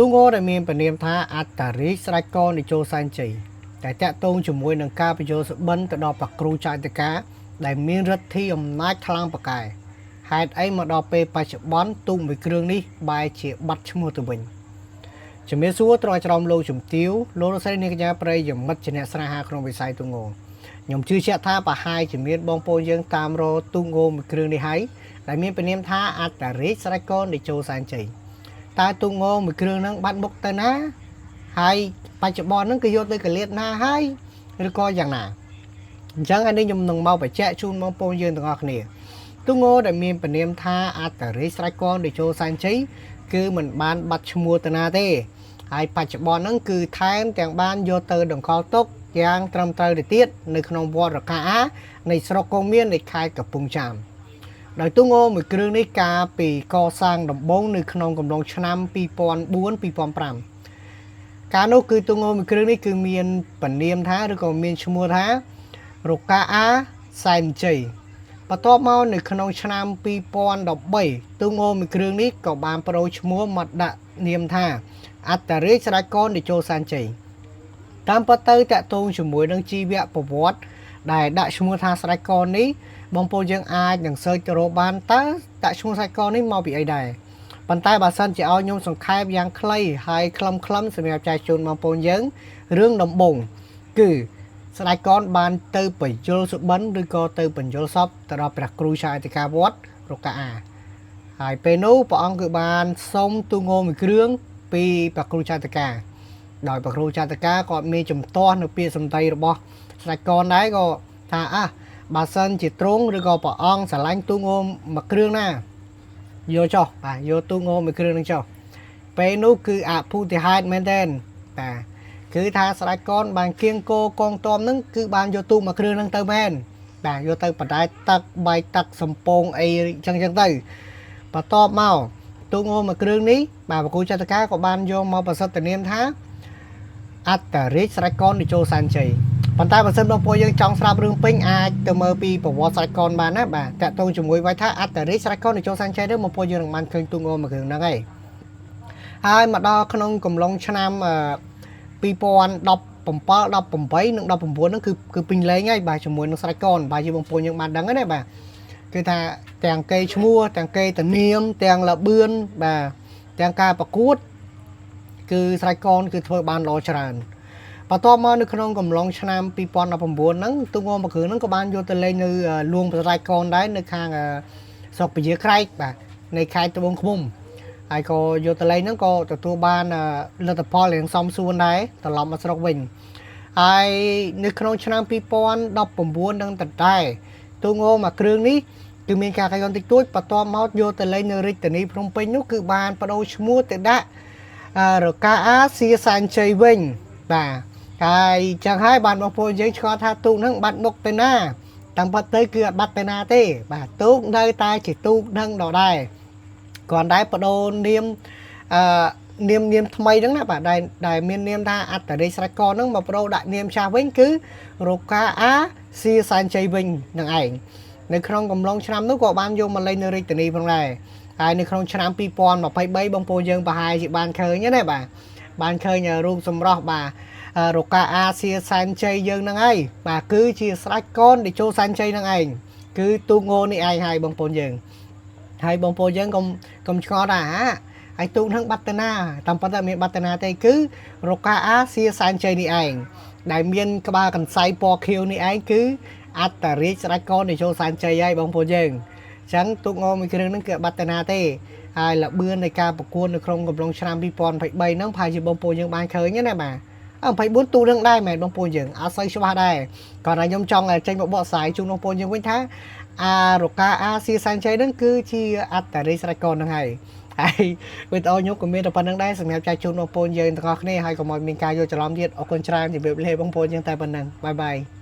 ទូងដែលមានពនាមថាអត្តរាជស្ដេចកនជោសែនជ័យតែតាក់ទងជាមួយនឹងការបញ្ចូលសបិនទៅដល់ប្រគ្រូចៅតកាដែលមានឫទ្ធិអំណាចខ្លាំងប៉កែហេតុអីមកដល់ពេលបច្ចុប្បន្នទូកមួយគ្រឿងនេះបែរជាបាត់ឈ្មោះទៅវិញជំរាបសួរត្រង់ច្រំលោកជំទាវលោករស្រីនាងកញ្ញាប្រិយមិត្តជាអ្នកស្នេហាក្នុងវិស័យទូងខ្ញុំជឿជាក់ថាប្រហែលជាមានបងប្អូនយើងតាមរកទូងមួយគ្រឿងនេះហើយដែលមានពនាមថាអត្តរាជស្ដេចកនជោសែនជ័យ តើទូងងមួយគ្រឿងហ្នឹងបាត់មុខទៅណាហើយបច្ចុប្បន្នហ្នឹងគឺយកទៅកលៀតណាហើយឬក៏យ៉ាងណាអញ្ចឹងអានេះខ្ញុំនឹងមកបញ្ជាក់ជូនបងប្អូនយើងទាំងអស់គ្នាទូងដែលមានពនាមថាអត្តរិយស្រេចកងដូចចូលសែនជ័យគឺមិនបានបាត់ឈ្មោះទៅណាទេហើយបច្ចុប្បន្នហ្នឹងគឺថែមទាំងបានយកទៅដង្កល់ទុកយ៉ាងត្រឹមត្រូវទៅទៀតនៅក្នុងវត្តរកាអានៃស្រុកកងមាននៃខេត្តកំពង់ចាម ដោយទូងមួយគ្រឿងនេះកាលពីកសាងដំបូងនៅក្នុងកំឡុងឆ្នាំ2004 2005កាលនោះគឺទូងមួយគ្រឿងនេះគឺមានពនាមថាឬក៏មានឈ្មោះថារកាអាសែនជ័យបន្ទាប់មកនៅក្នុងឆ្នាំ2013ទូងមួយគ្រឿងនេះក៏បានប្ដូរឈ្មោះមកដាក់នាមថាអត្តរាជស្ដេចកនតេជោសែនជ័យតាមពិតទៅតាក់ទងជាមួយនឹងជីវប្រវត្តិដែលដាក់ឈ្មោះថាស្ដេចកននេះ បងប្អូនយើងអាចនឹង search ទៅរកបានតើដាក់ឈ្មោះសាច់កនេះមកពីអីដែរប៉ុន្តែបើសិនជាឲ្យខ្ញុំសង្ខេបយ៉ាងខ្លីហើយខ្លឹមៗសម្រាប់ចែកជូនបងប្អូនយើងរឿងដំបូងគឺស្ដេចកនបានទៅបញ្យលសុបិនឬក៏ទៅបញ្យលសពទៅដល់ព្រះគ្រូឆាយតិកាវត្តរកាអាហើយពេលនោះព្រះអង្គគឺបានសុំទូងមួយគ្រឿងពីព្រះគ្រូឆាយតិកាដោយព្រះគ្រូឆាយតិកាក៏មានជំទាស់នៅពាក្យសម្ដីរបស់ស្ដេចកនដែរក៏ថាអះ បើសិនជាទ្រង់ឬក៏ព្រះអង្គស្រឡាញ់ទូងោមួយគ្រឿងណាយកចុះបាទយកទូងោមួយគ្រឿងនឹងចុះពេលនោះគឺអភូតិហេតុមែនទែនបាទគឺថាស្ដេចកនបានគៀងគោកងទ័ពនឹងគឺបានយកទូមួយគ្រឿងនឹងទៅមែនបាទយកទៅបដែតទឹកបាយទឹកសំពងអីចឹងចឹងទៅបន្ទាប់មកទូងោមួយគ្រឿងនេះបាទបកគូចតកាក៏បានយកមកប្រសិទ្ធនាមថាអត្តរាជស្ដេចកនតេជោសែនជ័យ ប៉ុន្តែបើសិនបងប្អូនយើងចង់ស្រាប់រឿងពេញអាចទៅមើលពីប្រវត្តិស្រេចកនបានណាបាទតាក់ទងជាមួយវាយថាអត្តរាជស្រេចកននៅចូលសាំងជ័យទៅបងប្អូនយើងនឹងបានឃើញទូងអមួយគ្រឿងហ្នឹងឯងហើយមកដល់ក្នុងកំឡុងឆ្នាំ2017 18និង19ហ្នឹងគឺគឺពេញលេងហើយបាទជាមួយនឹងស្រេចកនបាទជាបងប្អូនយើងបានដឹងហើយណាបាទគឺថាទាំងគេឈ្មោះទាំងគេតនាមទាំងលបឿនបាទទាំងការប្រកួតគឺស្រេចកនគឺធ្វើបានល្អច្រើន បន្ទាប់មកនៅក្នុងកំឡុងឆ្នាំ2019ហ្នឹងទូងមួយគ្រឿងហ្នឹងក៏បានយកទៅលេងនៅលួងប្រស្រ័យកនដែរនៅខាងស្រុកពញាក្រែកបាទនៃខេត្តត្បូងឃ្មុំហើយក៏យកទៅលេងហ្នឹងក៏ទទួលបានលទ្ធផលរៀងសមសួនដែរត្រឡប់មកស្រុកវិញហើយនៅក្នុងឆ្នាំ2019នឹងតដែរទូងមួយគ្រឿងនេះគឺមានការកាយតិចតួចបន្ទាប់មកយកទៅលេងនៅរាជធានីភ្នំពេញនោះគឺបានបដូរឈ្មោះទៅដាក់រកាអាសៀសែនជ័យវិញបាទ ហើយចឹងហើយបានបងប្អូនយើងឆ្ងល់ថាទូកហ្នឹងបាត់មុខទៅណាតាមពិតទៅគឺអត់បាត់ទៅណាទេបាទទូកនៅតែជាទូកហ្នឹងដដែលគ្រាន់តែបដូរនាមអឺនាមនាមថ្មីហ្នឹងណាបាទដែលដែលមាននាមថាអត្តរិយស្រេចកហ្នឹងមកបដូរដាក់នាមចាស់វិញគឺរកាអាសៀសែនជ័យវិញនឹងឯងនៅក្នុងកំឡុងឆ្នាំនោះក៏បានយកមកលេងនៅរាជធានីផងដែរហើយនៅក្នុងឆ្នាំ2023បងប្អូនយើងប្រហែលជាបានឃើញណាបាទបានឃើញរូបសម្រស់បាទ រកាអាសៀសែនជ័យយើងហ្នឹងហើយបាទគឺជាស្ដេចកនតេជោសែនជ័យហ្នឹងឯងគឺទូកងនេះឯងហើយបងប្អូនយើងហើយបងប្អូនយើងកុំកុំឆ្ងល់ថាហើយទូកហ្នឹងបាត់ទៅណាតាមពិតតែមានបាត់ទៅណាទេគឺរកាអាសៀសែនជ័យនេះឯងដែលមានក្បាលកន្សៃពណ៌ខៀវនេះឯងគឺអត្តរាជស្ដេចកនតេជោសែនជ័យហើយបងប្អូនយើងអញ្ចឹងទូកងមួយគ្រឿងហ្នឹងគឺបាត់ទៅណាទេហើយលបឿននៃការប្រកួតនៅក្នុងកំឡុងឆ្នាំ2023ហ្នឹងប្រហែលជាបងប្អូនយើងបានឃើញណាបាទ 24ទូនឹងដែរមែនបងប្អូនយើងអត់សូវច្បាស់ដែរគាត់ថាខ្ញុំចង់ចេញមកបកស្រាយជូនបងប្អូនយើងវិញថាអារកាអាសៀសែនជ័យហ្នឹងគឺជាអត្តរិយស្រេចកនហ្នឹងហើយហើយវីដេអូខ្ញុំក៏មានតែប៉ុណ្្នឹងដែរសម្រាប់ចែកជូនបងប្អូនយើងទាំងអស់គ្នាហើយកុំឲ្យមានការយល់ច្រឡំទៀតអរគុណច្រើនជម្រាបលាបងប្អូនយើងតែប៉ុណ្្នឹងបាយបាយ។